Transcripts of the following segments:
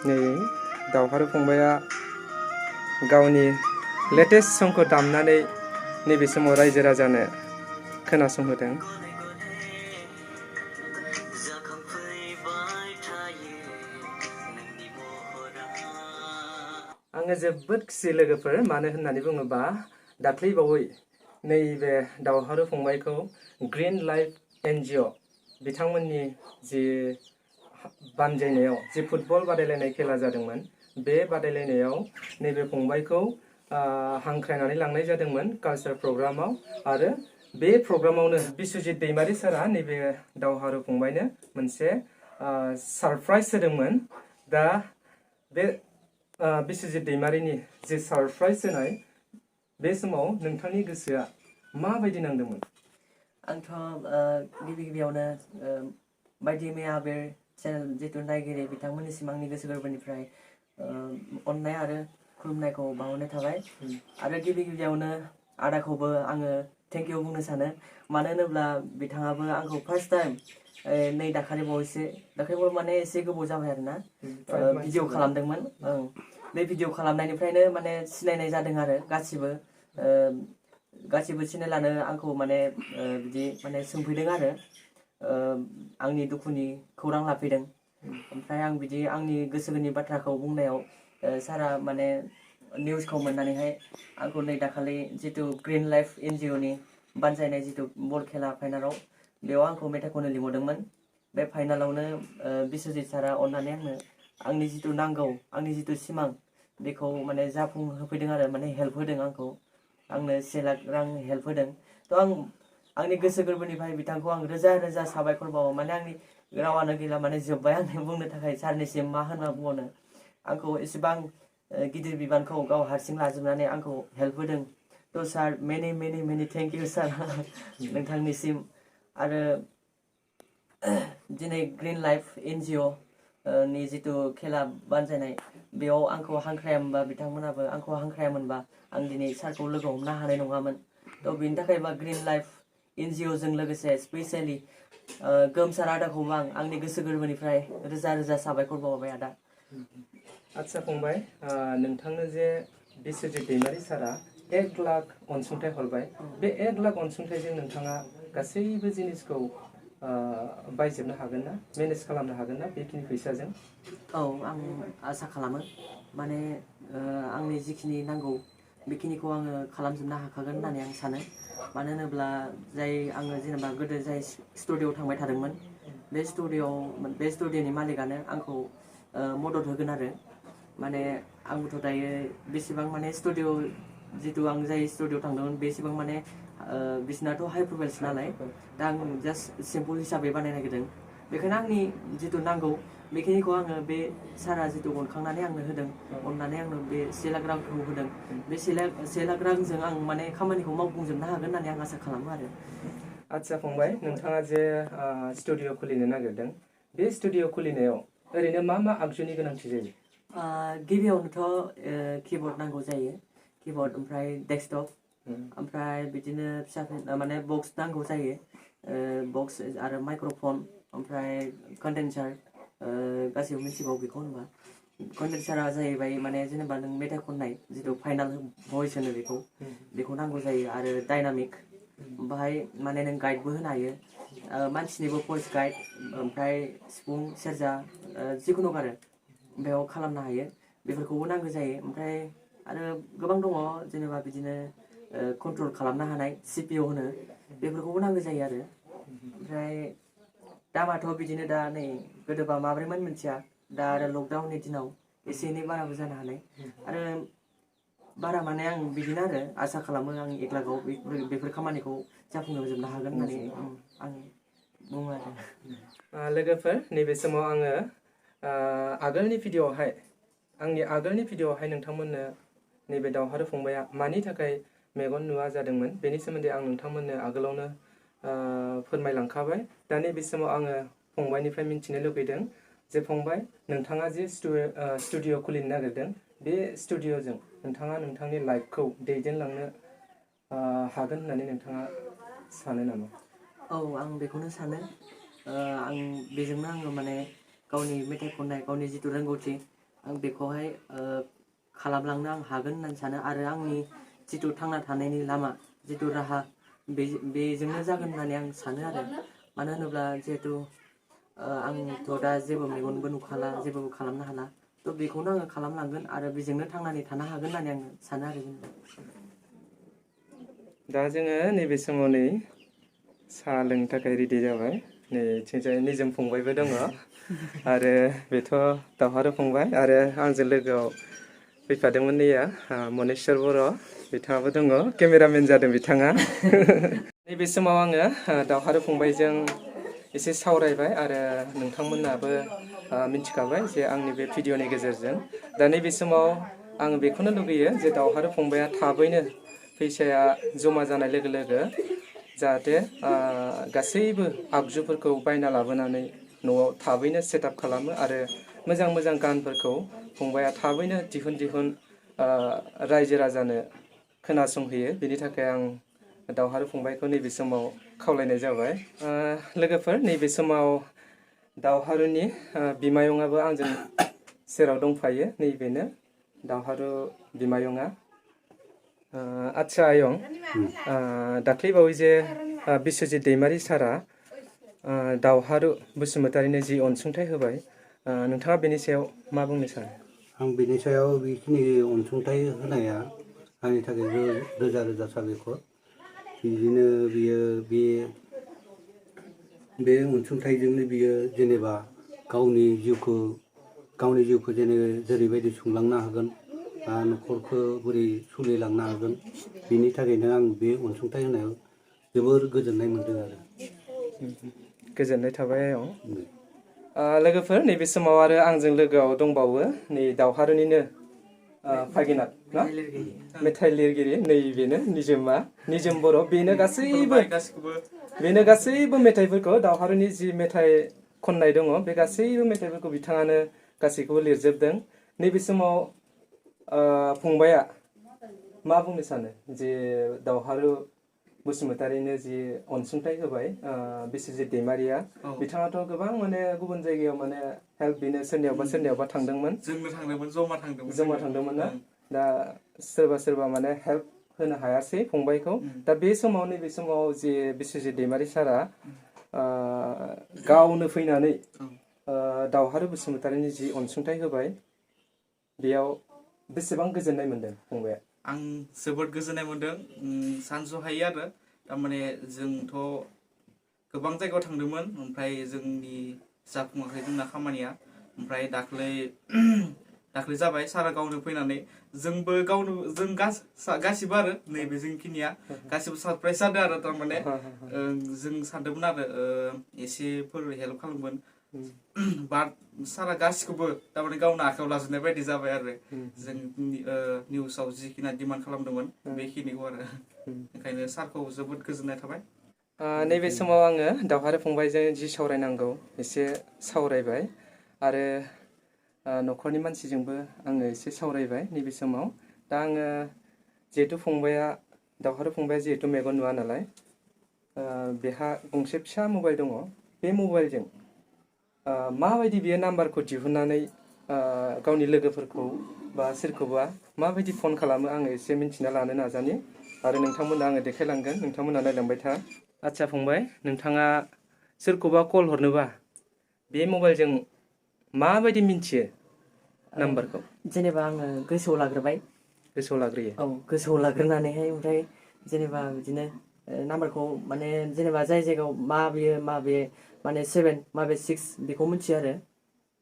नै दावहारु फंबाया गावनि लेटेस्ट संखौ दामनानै नैबे समाव रायजो राजानो खोनासंहोदों। आङो जोबोद खुसि लोगोफोर, मानो होननानै बुङोबा दाख्लैबावै नैबे दावहारु फंबायखौ ग्रीन लाइफ NGO बिथांमोननि जि बानजायनायाव जि फुटबल बादायलायनाय खेला जादोंमोन, बे बादायलायनायाव नैबे फंबायखौ हांख्रायनानै लांनाय जादोंमोन कालचार प्रग्रामाव, आरो बे प्रग्रामावनो बिस्वजित दैमारी सारा नैबे दावहारु फंबायनो मोनसे सारप्राइज होदोंमोन। दा बे बिस्वजित दैमारीनि जि सारप्राइज होनाय, बे समाव नोंथांनि गोसोआ माबायदि नांदोंमोन? आंथ' गिबियावनो बायदि मैया आबिर चेनेल जितु नायगिरि बिथांमोननिसिम आंनि गोसो गोरबोनिफ्राय अन्नाय आरो खुलुमनायखौ बावहरनाय थाबाय। आरो गिबियावनो आदाखौबो आङो थेंक इउ बुंनो सानो, मानो होनोब्ला बिथाङाबो आंखौ फार्स्ट टाइम नै दाखालिबावै माने एसे गोबाव जाबाय आरोना भिडिअ खालामदोंमोन। बे भिडिअ खालामनायनिफ्रायनो माने सिनायनाय जादों आरो गासिबो चेनेलानो आंखौ माने बिदि माने सोंफैदों आरो आंनि दुखुनि खौरां लाफैदों। ओमफ्राय आं बिदि आंनि गोसोनि बाथ्राखौ बुंनायाव सारा माने निउसखौ मोननानैहाय आंखौ नै दाखालि जितु ग्रीन लाइफ NGO नि बानजायनाय जितु बल खेला फाइनालाव, बेयाव आंखौ मेथाइ खननो लिंहरदोंमोन। बे फाइनालावनो बिस्वजित सारा अन्नानै आंनि जितु नांगौ, आंनि जितु सिमां, बेखौ माने जाफुंहोफैदों आरो माने हेल्प होदों आंनो 1 लाख रां हेल्प होदों। थ' आंनि गोसो गोरबोनिफ्राय बिथांखौ आं रोजा रोजा साबायखर बावो। माने आंनि रावानो गैला, माने जोब्बाय आंनि बुंनो थाखाय सारनिसिम मा होनना बुंबावनो। आंखौ एसेबां गिदिर बिबानखौ गाव हारसिं लाजोबनानै आंखौ हेल्प होदों। थ' सार मेनि थेंक इउ सार नोंथांनिसिम। आरो दिनै ग्रीन लाइफ NGO नि जितु खेला बानजायनाय, बेयाव आंखौ हांख्रायामोनबा, बिथांमोनाबो आंखौ हांख्रायामोनबा, आं दिनै सारखौ लोगो हमनो हानाय नङामोन। थ' बेनि थाखायबा ग्रीन लाइफ NGO जों लोगोसे स्पेसियेलि गोमसार आदाखौबो आंनि गोसो गोरबोनिफ्राय रोजा रोजा साबायखर बावबाय आदा। आच्छा फंबाय, नोंथांनो जे बिस्वजित दैमारी सारा 1 लाख अनसुंथाइ हरबाय, बे 1 लाख अनसुंथाइजों नोंथाङा गासैबो जिनिसखौ बायजोबनो हागोन ना, मेनेज खालामनो हागोन ना बेखिनि फैसाजों? औ, आं आसा खालामो। माने आंनि जिखिनि नांगौ बेखिनिखौ आङो खालामजोबनो हाखागोन होननानै आं सानो। मानो होनोब्ला आङो जेनेबा गोदो जाय स्टुडिअ'आव थांबाय थादोंमोन, बे स्टुडिअ'नि मालिकआनो आंखौ मदद होगोन आरो। माने आंबोथ' दायो बेसेबां माने स्टुडिअ' जितु आं जाय स्टुडिअ'आव थांदोंमोन, बेसेबां माने बिसोरनाथ' हाइ प्रफाइल्स नालाय, दा आं जास्ट सिम्पोल हिसाबै बानायनो नागिरदों। बेखायनो आंनि जितु नांगौ बेखिनिखौ आङो बे सारा जितु अनखांनानै आंनो होदों, अननानै आंनो बे 1 लाख रांखौ होदों, बे 1 लाख रांजों आं माने खामानिखौ मावफुंजोबनो हागोन होननानै आं आसा खालामो आरो। आच्छा फंबाय, नोंथाङा जे स्टुडिअ' खुलिनो नागिरदों, बे स्टुडिअ' खुलिनायाव ओरैनो मा आगजुनि गोनांथि जायो? गिबियावनोथ' किबर्ड नांगौ जायो, किबर्ड, ओमफ्राय डेस्कटप, ओमफ्राय बिदिनो फिसा माने बक्स नांगौ जायो, बक्स आरो माइक्र'फन, ओमफ्राय कन्डेन्सार, गासैबो मिथिगौ बेखौ होनबा। कन्डेन्सारा जाहैबाय माने जेनेबा नों मेथाइ खननाय जितु फाइनाल भइस होनो बेखौ नांगौ जायो, आरो डाइनामिक, ओमफ्राय माने नों गाइडबो होनो हायो, मानसिनिबो भइस गाइड, ओमफ्राय सिफुं, सेरजा, जिखुनु आरो बेयाव खालामनो हायो, बेफोरखौबो नांगौ जायो। ओमफ्राय आरो गोबां दङ, जेनेबा बिदिनो कन्ट्रल खालामनो हानाय CPU होनो, बेफोरखौबो नांगौ जायो आरो। ओमफ्राय दामाथ' बिदिनो दा नै गोदोबा माब्रैमोन मिथिया, दा आरो लकडाउननि दिनाव एसे एनै बाराबो जानो हानाय। आरो बारा माने आं बिदिनो आरो आसा खालामो आं 1 लाखआव बेफोर खामानिखौ जाफुंहोजोबनो हागोन होननानै आं बुङो आरो। लोगोफोर, नैबे समाव आङो आगोलनि भिडिअ'आवहाय नोंथांमोननो नैबे दावहारु फंबाया मानि थाखाय मेगन नुवा जादोंमोन बेनि सोमोन्दै आं नोंथांमोननो आगोलावनो फोरमायलांखाबाय। दा नैबे समाव आङो फंबायनिफ्राय मिन्थिनो लुगैदों जे फंबाय, नोंथाङा जे स्टुडिअ' खुलिनो नागिरदों, बे स्टुडिअ'जों नोंथाङा नोंथांनि लाइफखौ दैदेनलांनो हागोन होननानै नोंथाङा सानो नामा? औ, आं बेखौनो सानो। बेजोंनो आङो माने गावनि मेथाइ खननाय, गावनि जितु रोंगौथि, आं बेखौहाय खालामलांनो आं हागोन होननानै सानो आरो आंनि जिथु थांना थानायनि लामा जिथु राहा बेजोंनो जागोन होननानै आं सानो आरो मानो होनोब्ला जिहेतु आंथ' दा जेबो मेगनबो नुखाला जेबो खालामनो हाला थ' बेखौनो आङो खालामलांगोन आरो बेजोंनो थांनानै थानो हागोन होननानै आं सानो आरो दा जोङो नैबे समाव नै साहा लोंनो थाखाय रेडि जाबाय नै थिंजाय निजोम फंबायबो दङ आरो बेथ' दावहारु फंबाय आरो आंजों लोगोआव फैफादोंमोन नैया मनेस्वर बर' बिथाङाबो दङ केमेरामेन जादों बिथाङा नैबे समाव आङो दावहारु फंबायजों एसे सावरायबाय आरो नोंथांमोनाबो मिथिखाबाय जे आंनि बे भिडिअनि गेजेरजों दा नैबे समाव आङो बेखौनो लुगैयो जे दावहारु फंबाया थाबैनो फैसाया जमा जानाय लोगो लोगो जाहाथे गासैबो आगजुफोरखौ बायना लाबोनानै न'आव थाबैनो सेटआप खालामो आरो मोजां मोजां गानफोरखौ फंबाया थाबैनो दिहुन रायजो राजानो खोनासंहोयो बेनि थाखाय आं दावहारु फंबायखौ नैबे समाव खावलायनाय जाबाय लोगोफोर नैबे समाव दावहारुनि बिमायंआबो आंजों सेराव दंफायो नैबेनो दावहारु बिमायंआ आच्छा आयं दाख्लैबावै जे बिस्वजित दैमारि सारा दावहारु बसुमतारीनो जि अनसुंथाइ होबाय नोंथाङा बेनि सायाव मा बुंनो सानो आं बेनि सायाव बेखिनि अनसुंथाइ होनाया आंनि थाखाय रोजा रोजा साबायखर बिदिनो बियो बे अनसुंथाइजोंनो बियो जेनेबा गावनि जिउखौ जेरैबायदि खुंलांनो हागोन बा न'खरखौ बोरै सोलिलांनो हागोन बिनि थाखायनो आं बे अनसुंथाइ होनायाव जोबोर गोजोननाय मोनदों आरो गोजोननाय थाबाय आयं लोगोफोर नैबे समाव आरो आंजों लोगोआव दंबावो नै दावहारुनिनो फागिना ना मेथाइ लिरगिरि नैबेनो निजोम बर' बेनो गासैबो मेथाइफोरखौ दावहारुनि जि मेथाइ खननाय दङ बे गासैबो मेथाइफोरखौ बिथाङानो गासैखौबो लिरजोबदों नैबे समाव फंबाया मा बुंनो सानो जे दावहारु बसुमतारीनो जि अनसुंथाइ होबाय बिस्वजित दैमारिया बिथाङाथ' गोबां माने गुबुन जायगायाव माने हेल्प बिनो सोरनियावबा थांदोंमोन जमा थांदोंमोन ना दा सोरबा माने हेल्प होनो हायासै फंबायखौ दा बे समाव नैबे समाव जे बिस्वजित दैमारि सारा गावनो फैनानै दावहारु बसुमतारीनि जि अनसुंथाइ होबाय बेयाव बेसेबां गोजोननाय मोनदों फंबाया आं जोबोद गोजोननाय मोनदों सानस'हायै आरो थारमाने जोंथ' गोबां जायगायाव थांदोंमोन ओमफ्राय जोंनि जाफुङाखै जोंना खामानिया ओमफ्राय दाख्लै जाबाय सारा गावनो फैनानै जों गासिबो आरो नैबे जोंखिनिया गासिबो सारप्राइज जादों आरो थारमाने जों सानदोंमोन आरो एसेफोर हेल्प खालामगोन बाट सारा गासिखौबो थारमाने गावनो आखायाव लाजोबनाय बायदि जाबाय आरो जों निउसाव जिखिनि डिमान्ड खालामदोंमोन बेखिनिखौ आरो ओंखायनो सारखौ जोबोद गोजोननाय थाबाय नैबे समाव आङो दावहारु फंबायजों जि सावरायनांगौ एसे सावरायबाय आरो न'खरनि मानसिजोंबो आङो एसे सावरायबाय नैबे समाव दा आङो जिहेतु दावहारु फंबाया जिहेतु मेगन नुवा नालाय बेहा गंसे फिसा मबाइल दङ बे मबाइलजों माबायदि बियो नाम्बारखौ दिहुननानै गावनि लोगोफोरखौ बा सोरखौबा माबायदि फन खालामो आङो एसे मिन्थिना लानो नाजानि आरो नोंथांमोननो आङो देखायलांगोन नोंथांमोना नायलांबाय था आच्छा फंबाय नोंथाङा सोरखौबा कल हरनोबा बे मबाइलजों माबायदि मिन्थियो नाम्बारखौ जेनेबा आङो गोसोआव लाग्रोबाय औ गोसोआव लाग्रोनानैहाय ओमफ्राय जेनेबा बिदिनो नाम्बारखौ माने जेनेबा जाय जायगायाव माबे माने 7 माबे 6 बेखौ मिथियो आरो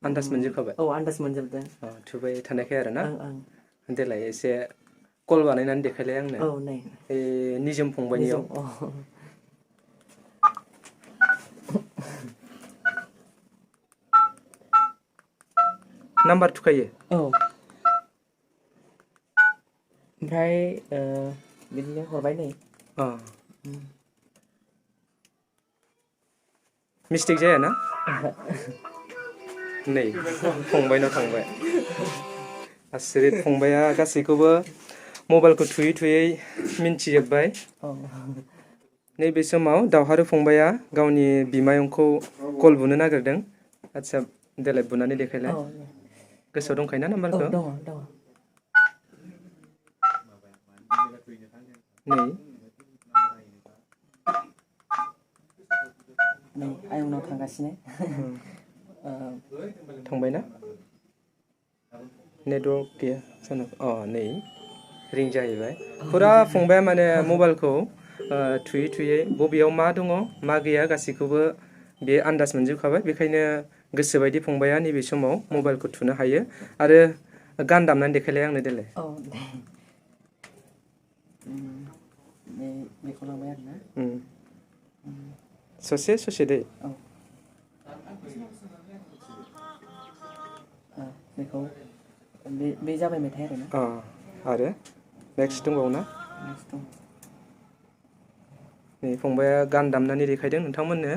आन्दाज मोनजोबखाबाय औ आन्दाज मोनजोबदों थुबाय थानायखाय आरो ना देलाय एसे कल बानायनानै देखायलाय आंनो औ नै निजोम फंबायनियाव नाम्बार थुखायो औ ओमफ्राय बिदिनो हरबाय नै मिस्टेक जाया ना नै फंबायनाव थांबाय आसरित फंबाया गासैखौबो मबाइलखौ थुयै मिन्थिजोब्बाय नैबे समाव दावहारु फंबाया गावनि बिमायंखौ कल बुनो नागिरदों आच्छा देलाय बुनानै देखायलाय गोसोआव दंखायो ना औ नाम्बारखौ? दङ दङ। नै आयंनाव थांगासिनो। थांबायना? नेटवर्क गैया जानो नै रिं जाहैबाय। फुरा फंबाया माने मबाइलखौ थुयै थुयै बबेयाव मा दङ मा गैया गासैखौबो बे आन्दाज मोनजोबखाबाय। बेखायनो गोसोबायदि फंबाया नैबे समाव मबाइलखौ थुनो हायो आरो गान दामनानै देखायलाय आंनो देलाय। औ दे। बेखौ लांबाय आरोना। ससे ससे दै। औ। बेखौ बे जाबाय मेथाइ आरोना। आरो नेक्स्ट दंबावो ना? नेक्स्ट दं। नै फंबाया गान दामनानै देखायदों नोंथांमोननो।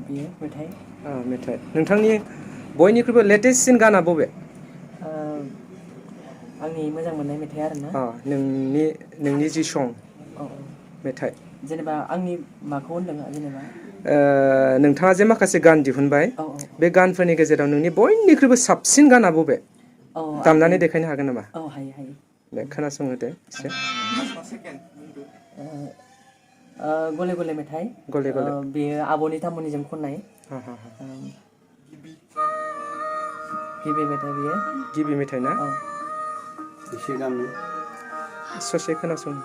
बेयो मेथाइ। मेथाइ। नोंथांनि बयनिख्रुइबो लेटेस्टसिन गाना बबे? आंनि मोजां मोननाय मेथाइ आरोना। नोंनि जि सं मेथाइ। जेनेबा आंनि माखौ होनदों जेनेबा? नोंथाङा जे माखासे गान दिहुनबाय औ बे गानफोरनि गेजेराव नोंनि बयनिख्रुइबो साबसिन गाना बबे? औ दामनानै देखायनो हागोन नामा? औ हायो हायो। दे खोनासंहोदो एसे। गले गले मेथाइ। गले गले। बेयो आब'नि तामुनिजों खननाय। गिबि मेथाइ बेयो। गिबि मेथाइ ना? औ। एसे गामनो। ससे खोनासं।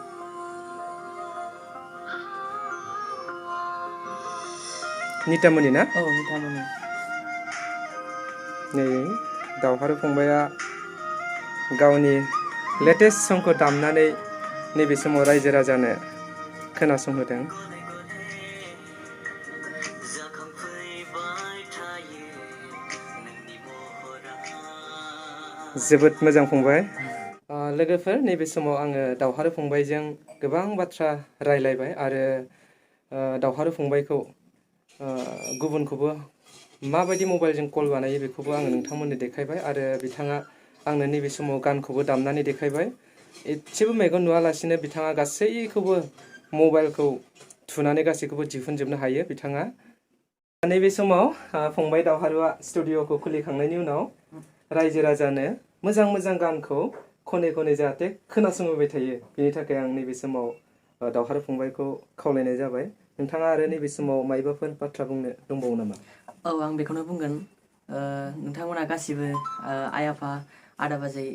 नितामनि ना? औ नितामनि। नै दावहारु फंबाया गावनि लेटेस्ट संखौ दामनानै नैबे समाव रायजो राजानो खोनासंहोदों। जोबोद मोजां फंबाय। लोगोफोर नैबे समाव आङो दावहारु फंबायजों गोबां बाथ्रा रायलायबाय आरो दावहारु फंबायखौ गुबुनखौबो माबायदि मबाइलजों कल बानायो बेखौबो आङो नोंथांमोननो देखायबाय आरो बिथाङा आंनो नैबे समाव गानखौबो दामनानै देखायबाय। एसेबो मेगन नुवालासिनो बिथाङा गासैखौबो मबाइलखौ थुनानै गासैखौबो दिहुनजोबनो हायो बिथाङा। नैबे समाव फंबाय दावहारुआ स्टुडिअ'खौ खुलिखांनायनि उनाव रायजो राजानो मोजां मोजां गानखौ खनै खनै जाहाथे खोनासंहोबाय थायो बेनि थाखाय आं नैबे समाव दावहारु फंबायखौ खावलायनाय जाबाय। नोंथाङा आरो नैबे समाव मायबाफोर बाथ्रा बुंनो दंबावो नामा? औ आं बेखौनो बुंगोन नोंथांमोना गासिबो आइ आफा आदा बाजै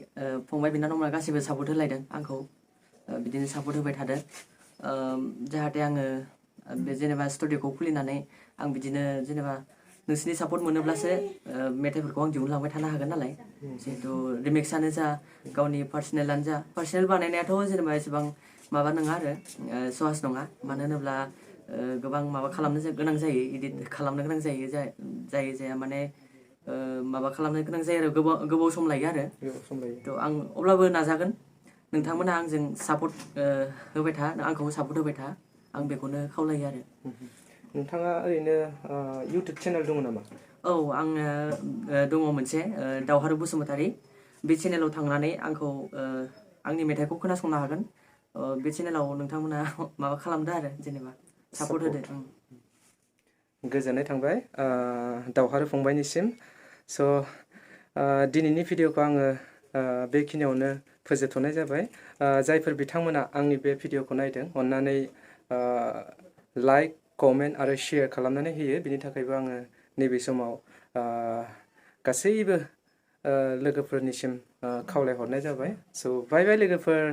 फंबाय बिनानावमोना गासिबो सापर्ट होलायदों आंखौ बिदिनो सापर्ट होबाय थादों जाहाथे आङो बे जेनेबा स्टुडिअ'खौ खुलिनानै आं बिदिनो जेनेबा नोंसिनि सापर्ट मोनोब्लासो मेथाइफोरखौ आं दिहुनलांबाय थानो हागोन नालाय जिहेतु रिमिक्सआनो जा गावनि पार्सनेलानो जा पार्सनेल बानायनायाथ' जेनेबा एसेबां माबा नङा आरो सहस नङा मानो होनोब्ला गोबां माबा खालामनो गोनां जायो इदिट खालामनो गोनां जायो जाया माने माबा खालामनो गोनां जायो आरो गोबाव सम लायो आरो थ' आं अब्लाबो नाजागोन नोंथांमोना आंजों सापर्ट होबाय था आंखौ सापर्ट होबाय था आं बेखौनो खावलायो आरो नोंथाङा ओरैनो इउटुब चेनेल दङ नामा? औ आङो दङ मोनसे दावहारु बसुमतारी बे चेनेलाव थांनानै आंखौ आंनि मेथाइखौ खोनासंनो हागोन बे चेनेलाव नोंथांमोना माबा खालामदो आरो जेनेबा सापर्ट होदो। गोजोननाय थांबाय दावहारु फंबायनिसिम। स' दिनैनि भिडिअ'खौ आङो बेखिनियावनो फोजोबथ'नाय जाबाय। जायफोर बिथांमोना आंनि बे भिडिअ'खौ नायदों अन्नानै लाइक कमेन्ट आरो शेयार खालामनानै होयो बिनि थाखायबो आङो नैबे समाव गासैबो लोगोफोरनिसिम खावलायहरनाय जाबाय। स' बाय बाय लोगोफोर।